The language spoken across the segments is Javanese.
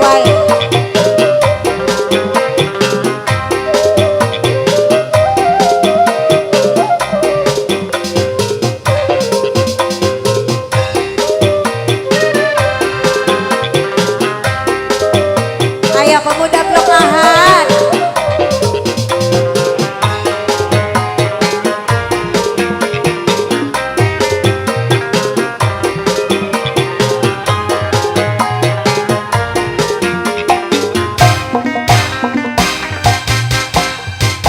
wae. Ayo pemuda Blok Lahan.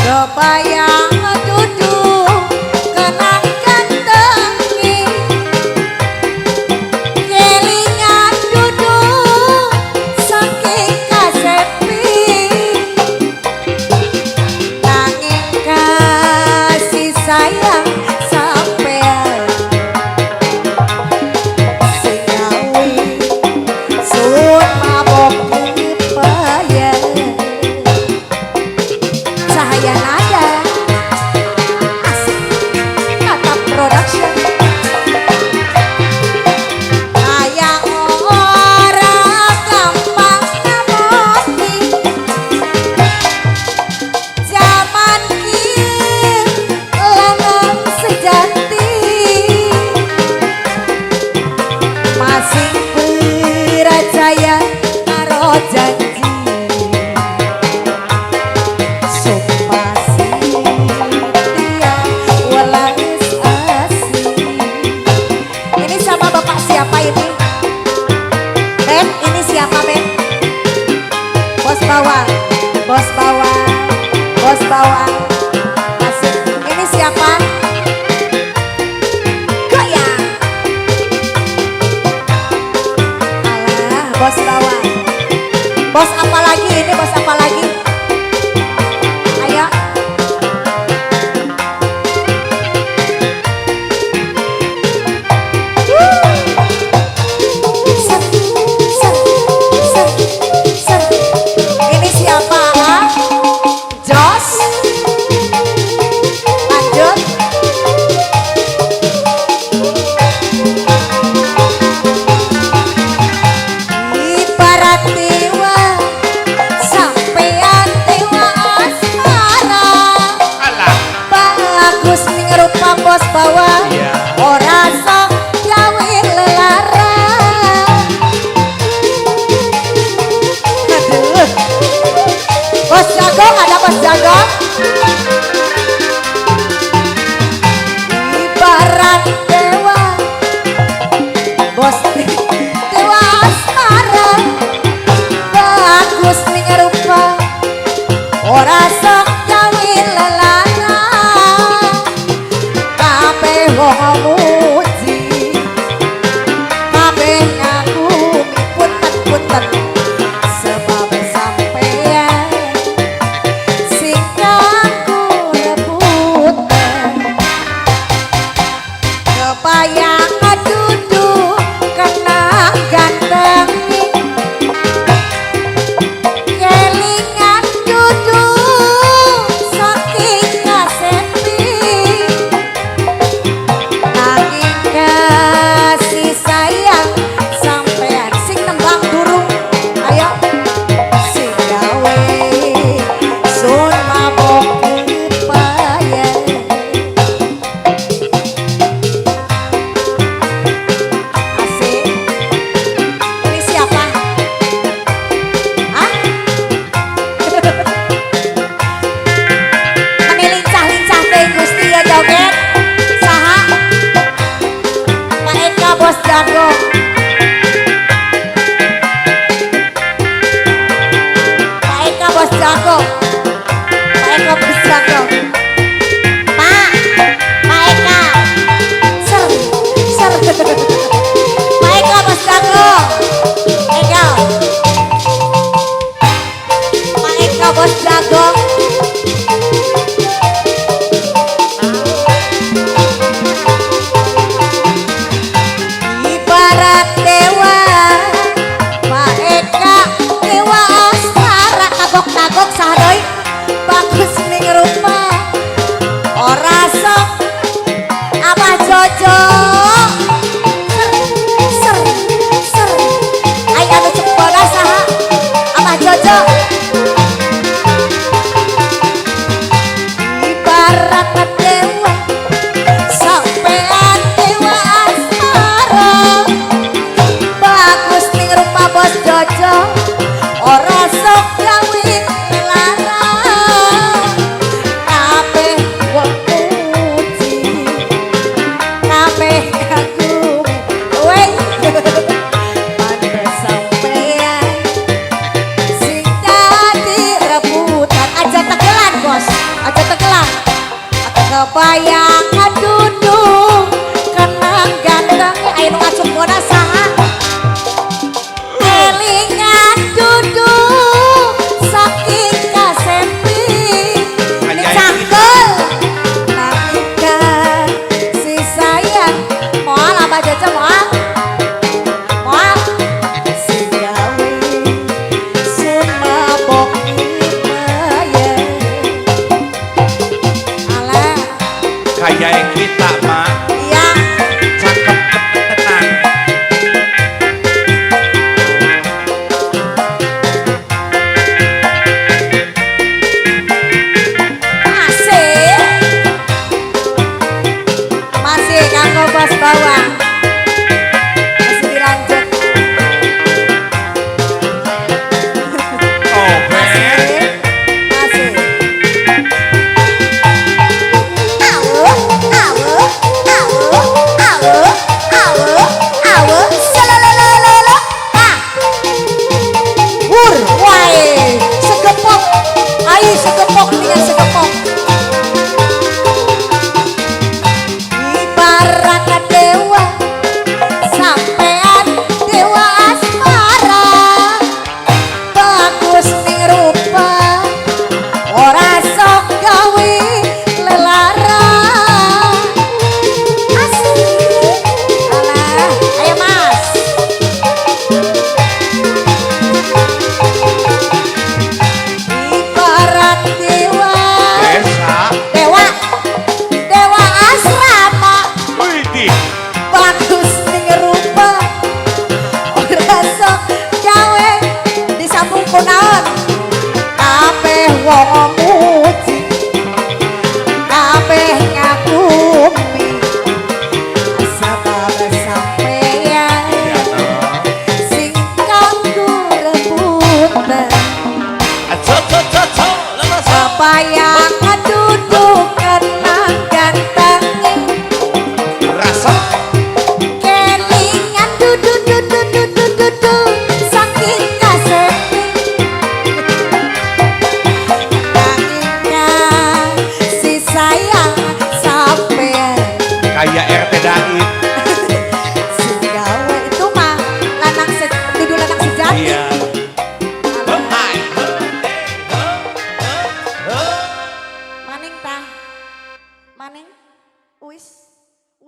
Kebayang duduk kenang gantengi, kelingan duduk saking kasepi, nanging kasih sayang sampean sing gawe sun mabok kebayang. Cahaya Nada asik Tatap Production. Kaya ora gampang ngamoti, jaman ki lanang sejati masih percaya karo janji. Sumpah setia welas asih. Ini sama bapak siapa ini? Beb, ini siapa Beb? Bos bawang, bos bawang, bos bawang. Asik. Ini siapa? Goyang. Alah, bos bawang. Bos apa lagi ini? Bos apa lagi? Ayo. Ser, ser, ser, ser. Ini siapa? Ah? Jos. Lanjut. Ibarat dewa sampean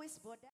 Wis bodas.